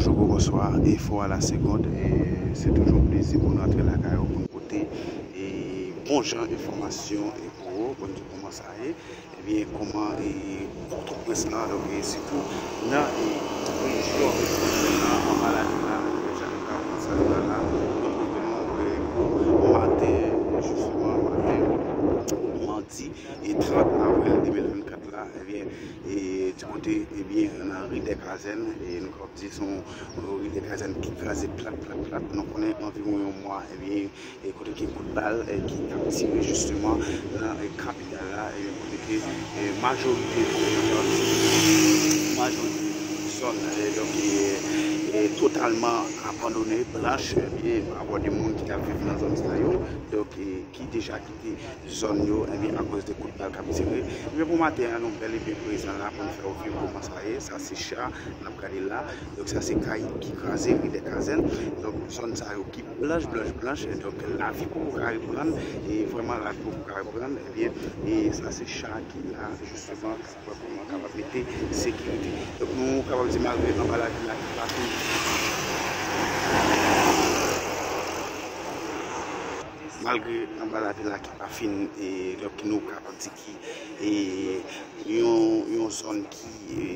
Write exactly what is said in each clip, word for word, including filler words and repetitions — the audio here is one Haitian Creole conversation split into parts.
Bonjou, bonswa, enfo a la segond, e se toujou yon plezi pou nou antre lakay ou, pou nou pote, e, bon jan enfòmasyon, e, pou ou, pou nou di kòman sa ye, ebyen, kòman, e, Pòtoprens lan, donk, e, sitou nan, e, rejyon metwopolitèn lan, anba lavil la, e, jan nou ka wè sa la, nou twouve nou, e, pou maten, jisteman, maten, madi, e, trant avril de mil vennkat la, ebyen, e, ti kote, ebyen, nan ri dè Kazèn, e, nou kapab di se yon, yon ri dè Kazèn ki kraze plat, plat, plat. Nou konnen anviwon yon mwa, ebyen, e, kote ke kout bal, e, ki t ap tire jisteman nan, e, kapital la, e, kote ke, e, majorite, majorite zòn, e, donk, e, e, totalman abandone, blanch, ebyen, pa gen moun ki t ap viv nan zòn sa yo, donk, e, ki deja kite zòn yo, ebyen, akoz de kout bal k ap tire. Ebyen, pou maten an, nou bèl e byen prezan la pou n fè w viv kòman sa ye. Sa se cha n ap gade la. Donk, sa se kay ki kraze, ri dè Kazèn. Donk, zòn sa yo ki blanch, blanch, blanch. E donk, lavi poko ka reprann. E vrèman, lavi poko ka reprann. Ebyen, e sa se cha ki la, jisteman, k ap wè kòman kapab mete sekirite. Donk, nou kapab di, malgre anba lavil la ki pa fin, malgre anba lavil la ki pa fin, e, donk, nou kapab di ki, e, yon, yon zòn ki, e,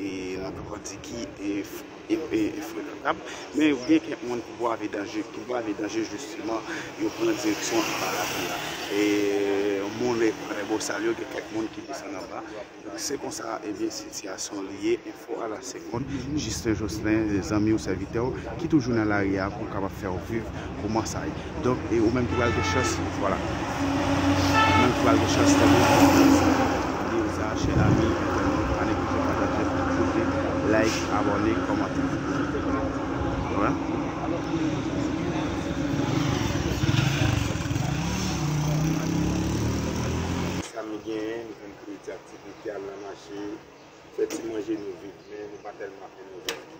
nou kapab di ki, e, f-, e, e, e frekantab, men gen kèk moun ki brave danje, ki brave danje, jisteman, yo pran direksyon anba lavil la. E, moun, e, Bosal yo, gen kèk moun ki desann anba. Donk, se konsa, ebyen, sitiyasyon li ye, enfo a la segond, Justin Jocelyn, zanmi w, sèvitè w, ki toujou nan lari a pou kapab fè w viv kòman sa ye. Donk, e ou menm ki pral gen chans, vwala. Ou menm ki pral gen chans tande videyo sa, chè ami, entènot, pa neglije pataje l, koute, like, abòne, kòmante. Vwala. Sa m genyen, m jwenn kredi aktivite, al nan mache, fè ti manje nou viv, men nou pa tèlman ap fè yon viv ki,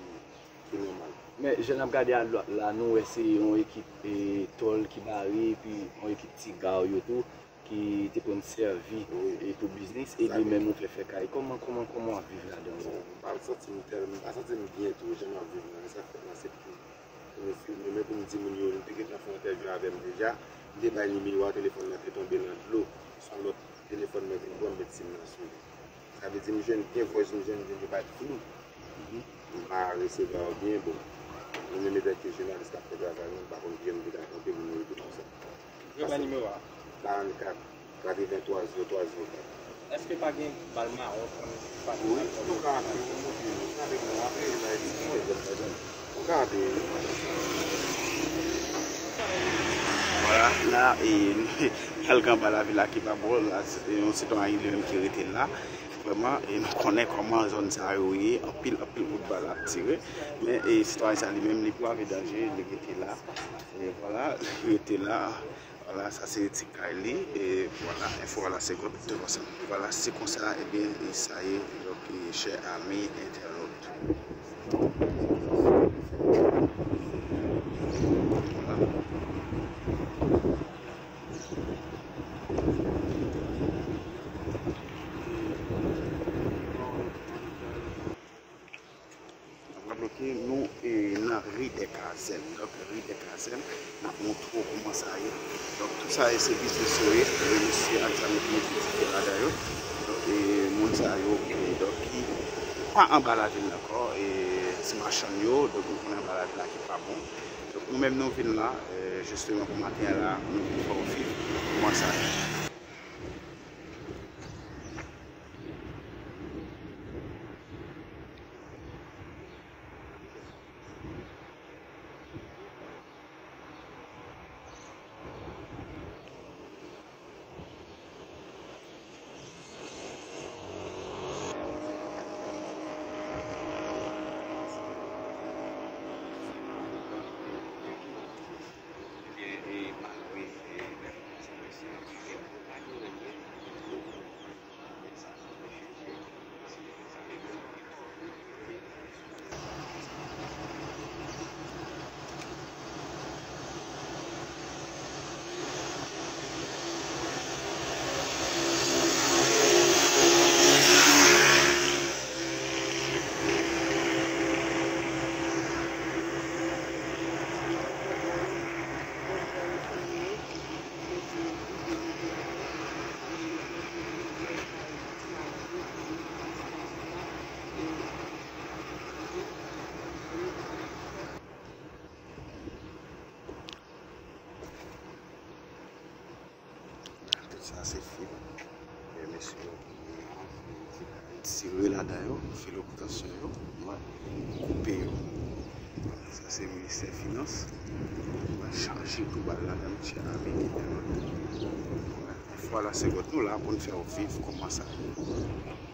ki nòmal. Men jan n ap gade a la, la, nou wè se yon ekip, e, tòl ki bare, epi yon ekip ti gar yo tou, ki te konn sèvi, wi, e, pou biznis, e li menm ou fè fè kay. Kòman, kòman, kòman w ap viv ladan l? Bon, m pa santi m tèl, m pa santi m byen tou, jan m ap viv la, men sa k fèt la, se pou, pou nou filme, men pou m di moun yo, nou te gentan fè yon entèvyou avè m deja, m te bay nimewo a, telefòn nan te tonbe nan dlo, se yon lòt telefòn mwen vin pran, m met sim nan sou li. Sa vle di m jwenn gen vòs, m jwenn gen de bagay flou. M pa resevwa yo byen, bon. Nou menm etanke jounalis k ap fè travay nou, m pa konn kijan nou te ka kanpe pou nou rete konsa. Reba nimewo a. Karannkat, katrevenntwa, zewo twa, zewo kat. Èske pa gen bal mawon ki konn pase? Wi, nou ka aple, nou montre nou, nou ka aple, nou aple, nou aple, nou ka aple. Vwala, la, e, Al gen anba lavil la ki pa bon, la, se yon sitwayen li menm ki rete la. Vrèman, e nou konnen kòman zòn sa yo ye, anpil, anpil kout bal ap tire. Men, e sitwayen sa li menm, li brave danje, li rete la. E vwala, li rete la. Vwala, sa se ti kay li. E vwala, enfo a la segond, de konsa. Vwala, se konsa, ebyen, e sa ye, donk, e chè ami entènot. Vwala. Raple ke nou, e, nan ri dè Kazèn. Donk, ri dè Kazèn, n ap montre w kòman sa ye. Donk, tout sa yo se biznis yo ye. E, mesye ak zam yo ki mete ti pye ladan yo. Donk, e, moun sa yo, e, donk, ki pa anba lavil ankò. E, ti machann yo, donk, nou konnen anba lavil la ki pa bon. Donk, nou menm nou vin la, e, jisteman pou maten an la, nou vin fè w viv kòman sa ye. Ebyen, e, malgre, e, lè fòmasyon yo, Sa se fil. E mesye yo, tire ladan yo, fil obtansyon yo, nou va koupe yo. Sa se ministè finans. Nou va chaje tou bal ladan, mesye, a militè nou. Fwa la se gòt nou la pou n fè w viv kòman sa ye.